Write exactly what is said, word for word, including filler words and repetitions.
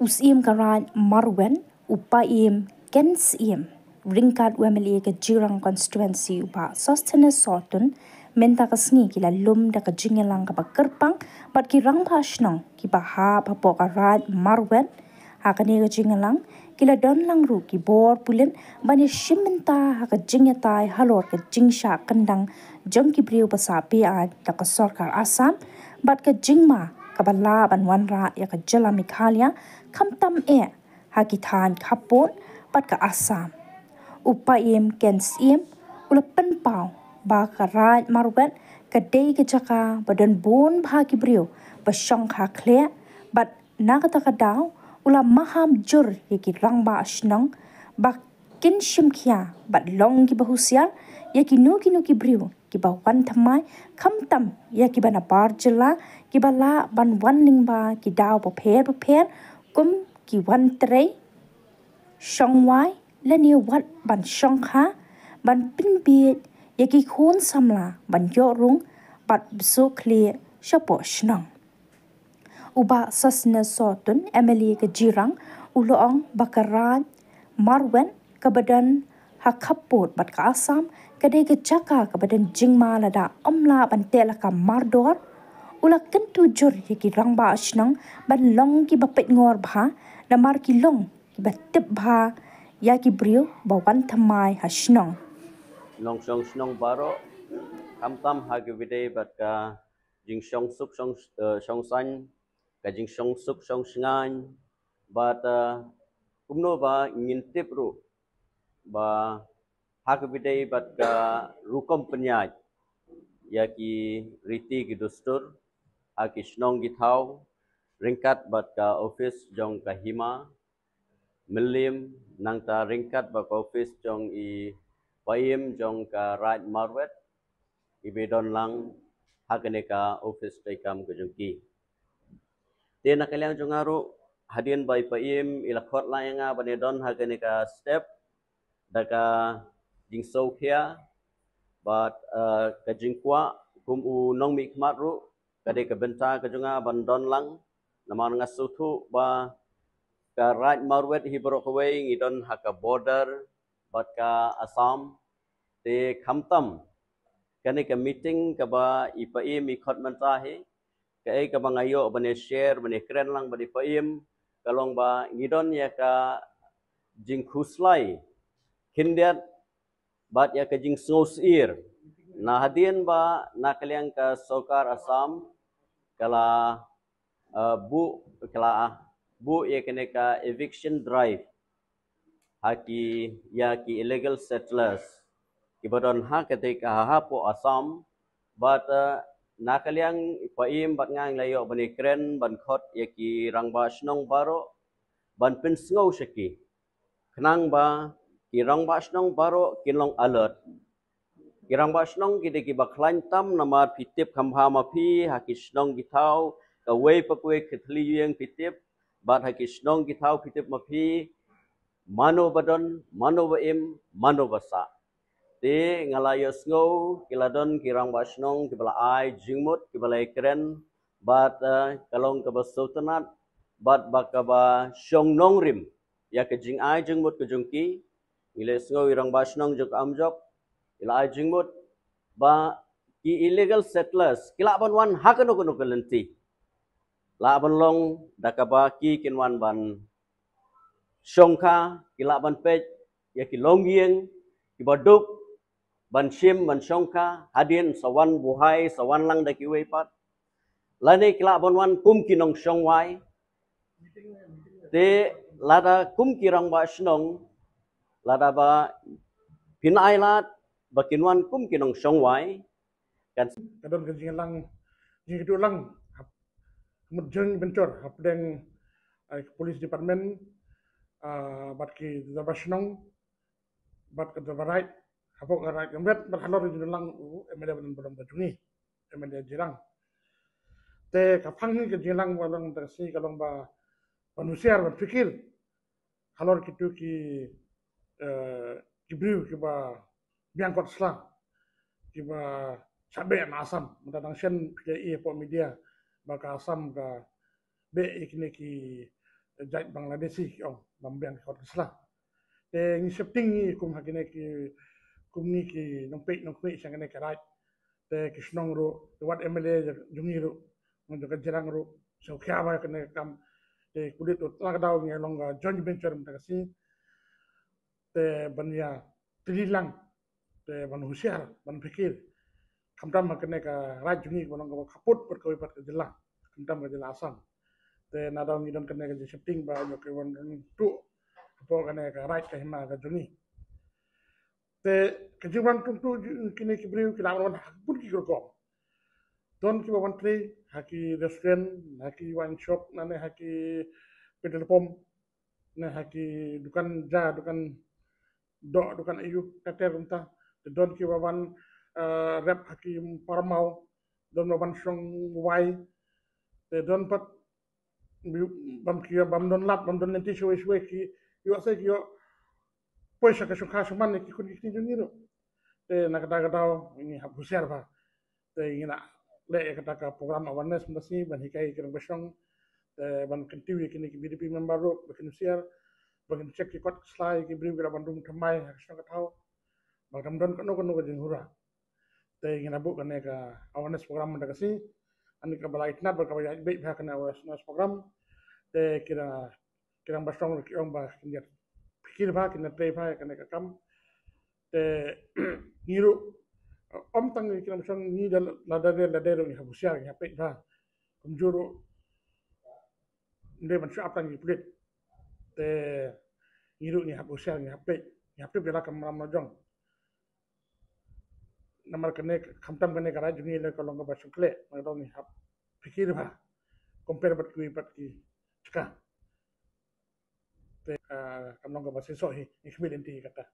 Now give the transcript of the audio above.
U Syiem ka Raid Marwet, u Paiem Ken Syiem, ryngkat u M L A ka Jirang Constituency u Bah Sosthenes Sohtun, mynta ka sngi ki la lum da ka jingïalang kaba kyrpang bad ki rangbah shnong kiba hap hapoh ka Raid Marwet. Ha kane ka jingïalang ki la don lang ruh ki bor pulit ban ïashim bynta ha ka jingïatai halor ka jingshah kyndang jong ki briew ba sah beaiñ da ka sorkar Assam bad ka jingma kaba lah ban wanrah ïa ka jylla Meghalaya, khamtam eh ha ki thaiñ khappud bad ka Assam. U Paiem Ken Syiem u la pynpaw ba ka Raid Marwet ka dei ka jaka ba don bun bha ki briew ba shongkha khlieh bad na kata ka daw u la maham jur ïa ki rangbah shnong ba kin shim khia bad long kiba husiar ïa kino kino ki briew kiba wan thymmai, khamtam ïa kiba na bar jylla, kiba lah ban wan lyngba ki daw bapher bapher kum ki wan trei, shong wai lane wat ban shongkha, ban pynbiej ïa ki khun samla ban ïoh rung bad bsut khlieh shapoh shnong. U Bah Sosthenes Sohtun, M L A ka Jirang, u la ong ba ka Raid Marwet kaba don ha khappud bad ka Assam ka dei ka jaka kaba don jingma lada ym lah ban teh lakam mardor. U la kyntu jur ïa ki rangbah shnong ban long kiba peitngor bha namar ki long kiba tip bha ïa ki briew ba wan thymmai ha shnong. Nongshong shnong baroh, khamtam ha kiba dei bad ka jingshong suk shong, eh, shong saiñ, ka jingshong suk shong shngaiñ, bad, eh, kumno ba ngin tip ruh ba ha kiba dei bad ka rukom pynïaid ïa ki riti ki dustur ha ki shnong ki thaw, ryngkat bad ka office jong ka Hima Mylliem, nangta ryngkat bad ka office jong i Paiem jong ka Raid Marwet, iba don lang ha kane ka office treikam ka jong ki. Te na ka liang jong nga ruh, hadien ba i Paiem i la khot lang ïa nga ban ïadon ha kane ka step da ka jingsngewkhia bad, eh, ka jingkwah kum u nongmihkhmat ruh, ka dei ka bynta ka jong nga ban don lang, namar nga sngewthuh ba ka Raid Marwet hi baroh kawei ngi don ha ka border bad ka Assam. Te khamtam kane ka meeting kaba i Paiem i khot mynta hi, kaei kaba nga ïoh ban ïa share, ban ïa kren lang bad i Paiem, ka long ba ngi don ïa ka jingkhuslai khyndiat bad ïa ka jingsngewsyier. Na hadien ba na ka liang ka sorkar Assam ka la, eh, buh, ka la buh ïa kane ka eviction drive ha ki, ïa ki illegal settlers kiba don ha kata ka, ha hapoh Assam. Bad, eh, na ka liang i Paiem bad nga ngi la ïoh ban ïa kren ban khot ïa ki rangbah shnong baroh ban pynsngew sha ki, khnang ba ki rangbah shnong baroh kin long alert. Ki rangbah shnong ki dei kiba khlaiñ tam namar phi tip kham bha ma phi ha ki shnong ki thaw, kawei pa kawei ka thylli ïing phi tip, bad ha ki shnong ki thaw phi tip ma phi mano ba don, mano ba im, mano ba sah. Te nga la ïohsngew ki la don ki rangbah shnong kiba la ai jingmut, kiba la ïa kren bad, eh, ka long kaba sngewtynnat bad ba kaba shong nongrim ïa ka jingai jingmut ka jong ki. Ngi la ïohsngew i rangbah shnong jong ka Amjok i la ai jingmut ba ki illegal settlers ki lah ban wan ha kano kano ka lynti, lah ban long da kaba ki kin wan ban shongkha, ki lah ban peit ïa ki longïing kiba duk ban shim ban shongkha, hadien sa wan buhai, sa wan lang da kiwei pat. Lane ki lah ban wan kum ki nongshong wai. Te lada kum ki rangbah shnong, lada ba phin ai lad ba kin wan kum ki nongshong wai, kan ka don ka jingïalang, jingïathuhlang hap, mut jong bynta hapdeng, eh, police department, ah, bad ki rangbah shnong bad ka rangbah raid, hapoh ka Raid Marwet bad halor jingïathuhlang u M L A ba don ba jong ngi, M L A Jirang. Te ka phang hi ka jingïalang ba long da ka sngi ka long ba ban husiar ban phikir halor kitu ki, eh, ki briew kiba biang kot sla, kiba shah beh na Assam. Mynta dang shen phi ïohi hapoh media ba ka Assam ka beh ïa kine ki, jait Bangladeshi ki ong, bam biang ki khot ki sla. Te ngi sheptieng ngi kum ha kine ki, kum ngi ki nongpeit nongkhmih sha kine ki raid. Te ki shnong ruh, te wat M L A jong ngi ruh, ngi jong ka Jirang ruh, sngewkhia ba kine ki kam. Te kudit ruh tang ka daw ngi long ka joint venture mynta ka sngi. Te ban ïa tili lang, te ban husiar, ban pyrkhat. Khamtam ha kane ka raid jong ngi ba long kaba khappud bad kawei pat ka jylla, khamtam ka jylla Assam. Te na daw ngi don kane ka jingsheptieng ba ïoh ka wan rung tuh hapoh kane ka raid ka hima ka jong ngi. Te ka jingwan rung tuh kine ki briew ki la wan ha khappud ki rukom. Don kiba wan trei ha ki restaurant, ha ki wine shop, nane ha ki petrol pump, ne ha ki dukan ja, dukan doh, dukan aïu, ka ter kumta. Te don kiba wan, eh, rep ha ki parmaw, don ba wan shong wai. Te don pat bam ki, bam don lad, bam don lynti shawei shawei ki ïoh, sa ki ïoh poi sha ka shongkha shongman ki khun ki kti jong ngi ruh. Te na kata ka daw ngi hap husiar bha. Te ngi la leh ïa kata ka program awareness mynta sngi ban hikai ïa ki rangbah shnong. Te ban kyntiew ïa kine ki V D P member ruh ba kin husiar, ba kin check ki kot ki sla ïa ki briew ki la wan rung thymmai ha ka shnong ka thaw. Ba kam don kano kano ka jinghura. Te ngi la buh kane ka awareness program mynta ka sngi. Ani kaba la itynnad bad kaba ïaid beit bha kane awareness program. Te ki la, ki rangbah shnong ki ong ba kin ïa pyrkhat bha, kin ïa trei bha ïa kane ka kam. Te ngi ruh, ym tang ki rangbah shnong, ngi da lada dei lada dei ruh ngi hap husiar, ngi hap peit bha. Kumjuh ruh ym dei ban shu ap tang ki pulit. Te ngi ruh ngi hap husiar, ngi hap peit, ngi hap tip ïa la ka mram la jong. Namar kane, khamtam kane ka raid jong ngi lei ka long kaba shongkhleh, nangta ngi hap pyrkhat bha compare bad kiwei pat ki jaka. Te, ah, kam long kaba shisha hi, ngi khmih lynti kata.